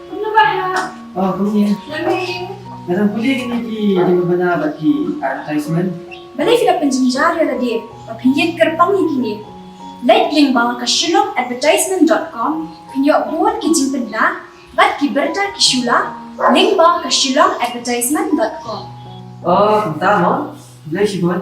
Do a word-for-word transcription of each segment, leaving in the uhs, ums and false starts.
Kumno ba ha? Oh, kumne. Nga dang pule kine ki jingpynbna bad ki advertisement. Balei phi la pynjynjar ïa lade ba phin ïeng kyrpang ïa kine? Leit lyngba ka shillong advertisement dot com, phin ïoh bun ki jingpynbna bad ki bynta ki shu la lyngba ka shillong advertisement dot com. Oh, kumta mo? Balei shibun?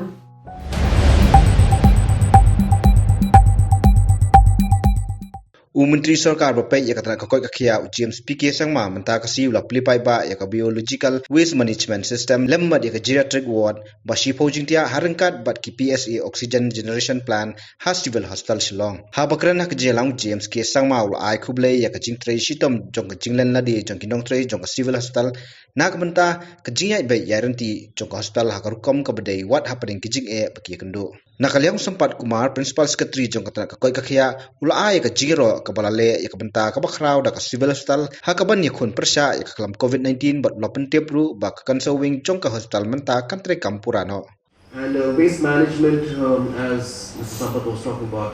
U Myntri Sorkar ba peit ïa ka tnat ka koit ka khiah, u James P K Sangma, mynta ka sngi u la plie paidbah ïa ka Biological Waste Management System lem bad ïa ka Geriatric Ward ba shiphew jingthiah ha ryngkat bad ki P S A Oxygen Generation Plant ha Civil Hospital Shillong. Haba kren ha ka jingïalang, u James K Sangma u la ai khublei ïa ka jingtrei shitom jong ka jinglen lade jong ki nongtrei jong ka Civil Hospital na ka bynta ka jingïaid beit ïaid ryntih jong ka hospital ha ka rukom kaba dei, wat hapdeng ki jingeh ba ki ïakynduh. Na ka liang u Sampath Kumar, Principal Secretary jong ka tnat ka koit ka khiah, u la ai ïa ka jingïaroh kaba la leh ïa ka bynta kaba khraw da ka Civil Hospital ha kaban ïakhun pyrshah ïa ka klam covid nineteen, bad u la pyntip ruh ba ka cancer wing jong ka hospital mynta kan treikam pura noh. And uh, waste management, um, as Mister Sampath was talking about,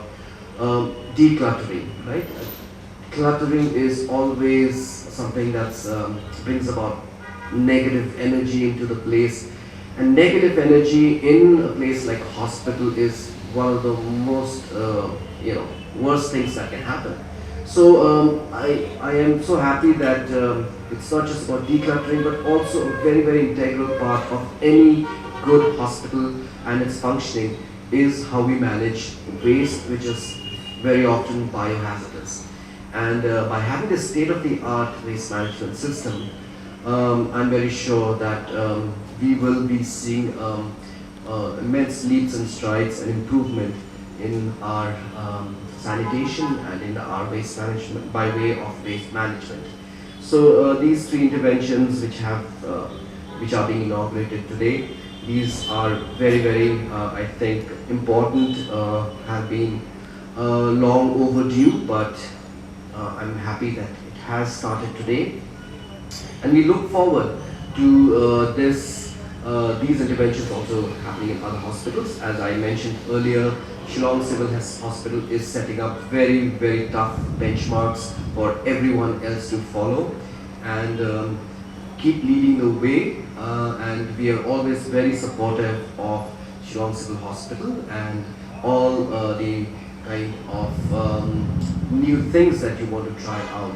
um, decluttering, right? Cluttering is always something that's um, brings about negative energy into the place, and negative energy in a place like a hospital is one of the most uh, you know worst things that can happen. So um, I I am so happy that um, it's not just about decluttering, but also a very very integral part of any good hospital and its functioning is how we manage waste, which is very often biohazardous. And uh, by having a state of the art waste management system, um, I'm very sure that um, we will be seeing um, uh, immense leaps and strides and improvement in our um, sanitation and in our waste management by way of waste management. So uh, these three interventions which have uh, which are being inaugurated today, these are very very uh, I think important, uh, have been uh, long overdue, but uh, I'm happy that it has started today. And we look forward to uh, this uh, these interventions also happening in other hospitals. As I mentioned earlier, Shillong Civil Hos- Hospital is setting up very very tough benchmarks for everyone else to follow, and um, keep leading the way. Uh, and we are always very supportive of Shillong Civil Hospital and all uh, the kind of um, new things that you want to try out.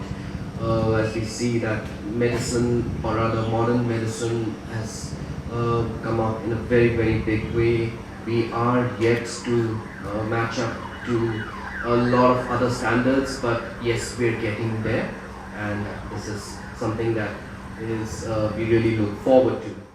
Uh, as we see that medicine, or rather modern medicine, has uh, come up in a very, very big way. We are yet to uh, match up to a lot of other standards, but yes, we're getting there, and this is something that is uh, we really look forward to.